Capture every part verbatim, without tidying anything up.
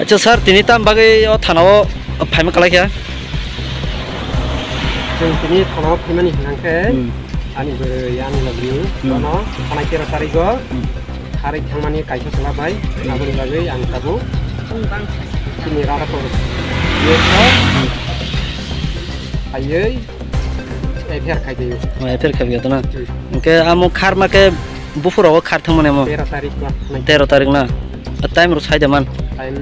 Acha sir, tini tam bagwi o thana o phaima kwlai kha? Chwng tini thana o phaimani hwnkhe Hmm. ani bwrwi ani logni Hmm. bono thanai tero tarigo Hmm. kharwi thangmani kaisa chwla bai aboni bagwi ang tabuk chini rara tor phaiwi F I R khai di. Oh, F I R khai biya to na. Hmm. Hwnkhe amo kharma khe buphuru rogo khar thangmani amo. Tero tarik ba. Tero tarik na. Time ro sai da man. Time,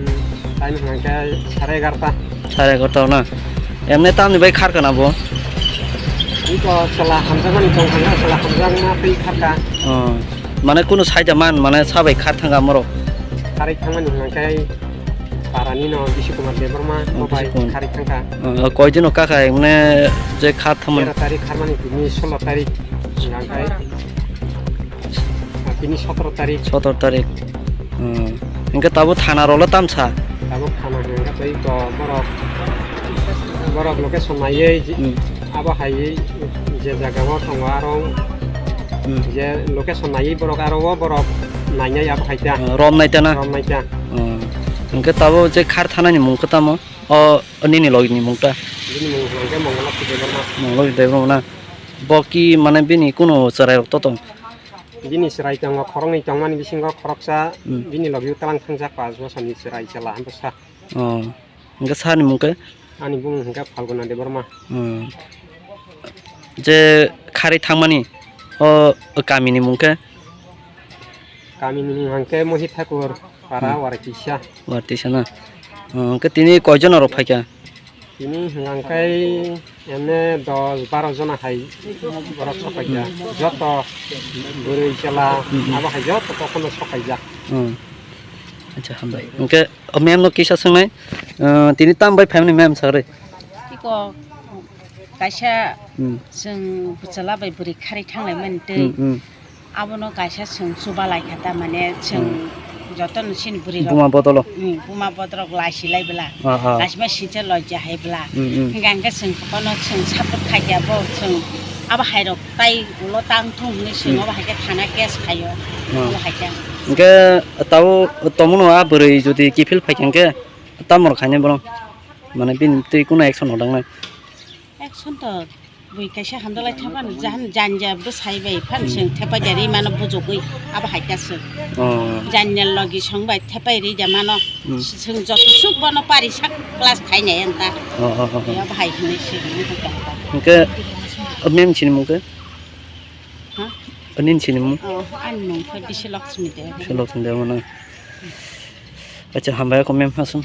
time hwnkhe sare egarta. Sare egarta na. Emne tamni bai khar kana bo? Iko sala hamjakmani tong thangna, sala hamjakma twi kharka. Oh. Mane kunu sai da man, mane sabai khar thanga morok. Kharwi thangmani hwnkhe Parani no Bisi Kumar Debbarma, Oh, mo bai Bisi Kumar. Kharwi thangkha. Ah, koi dino kaka, mane je kha thamani? Tero tarik kharmani tini solo tarik. Hwnkhe, ah, tini sotoro tarik. Sotoro tarik. Hmm. Hwnkhe tabo thana rolo tamsa? Tabo thana hwnkhe tei to borok, borok location naiwi Hmm. abo hai je jaga o tongo aro Hmm. je location naiwi borok aro o borok nainai abo hai ta. Ah, rom nai ta na? Rom nai ta. Hmm. Hwnkhe tabo je khar thanani mung khe tamo? O, o nini logi ni mung ta? Bini mung hwnkhe Mongolokhi Debbarma. Mongolokhi Debbarma na. Bo ki mane bini kunu chwrai rok to tong? Bini chwrai tongo, khoroknwi tongmani bisingo khoroksa Hmm. bini logi o twlang thangjak pas bosor ni chwrai chwla bwsa. Oh. Hwnkhe sir ni mung khe? Ani bumung hwnkhe Phalguna Debbarma. Hmm. Je kharwi thangmani o kami ni mung khe? Kami ni mung hwnkhe Mohit Thakur. Para Hmm. Wartisa. Wartisa na. Oh, hwnkhe tini koi jona rok phaikha? Tini hwnkhe emne dos baro jona hai borok sok phaikha. Hmm. Joto bwrwi chwla Hmm, hmm. abo hai joto kokno sok phaijak. Hmm. Acha, hambai. Hwnkhe o ma'am no kisa swngnai, uh, tini tam bai phaimani ma'am sagri? Iko kaisa Hmm. chwng bwchwla bai bwrwi kharwi thanglaimani twi. Hmm, hmm. Abono kaisa chwng chuba lai kha ta, mane chwng Hmm. jotono chini bwrwi rok. Buma bodolo? Hmm, buma bodorok laisi lai bwla. Ah, ah. Laisima sincha lojya hai bwla. Hmm, hmm. Hingke hingke chwng kono chwng support khai khe bo chwng abo hai rok tai ulo tang thung hinwi chwng Hmm. abo hai khe thana case khaio. Hmm. Abo hai khe. Hingke tabo tomono a bwrwi jodi kiphil phai khe hingke tamo rok khainai bono? Mane bini twi kunu action no dangnai? Action to bui kaisa hamdalai thapano jahan janja bwsai bai phan Hmm. chwng thepai jari mano bujugwi abo hai khe chwng. Oh. Janya logi song bai thepai ri ja mano Hmm. chwng joto suk bono pari sak class khainai anta. Oh, oh, oh, oh. Abo hai hinwi se hinwi tong. Hingke mem chini mung khe? Ha? Nini chini mung? Oh, ani mung khe Bisi Lakshmi Debbarma. Bisi Lakshmi Debbarma na. Acha, hambai ko mem aswng.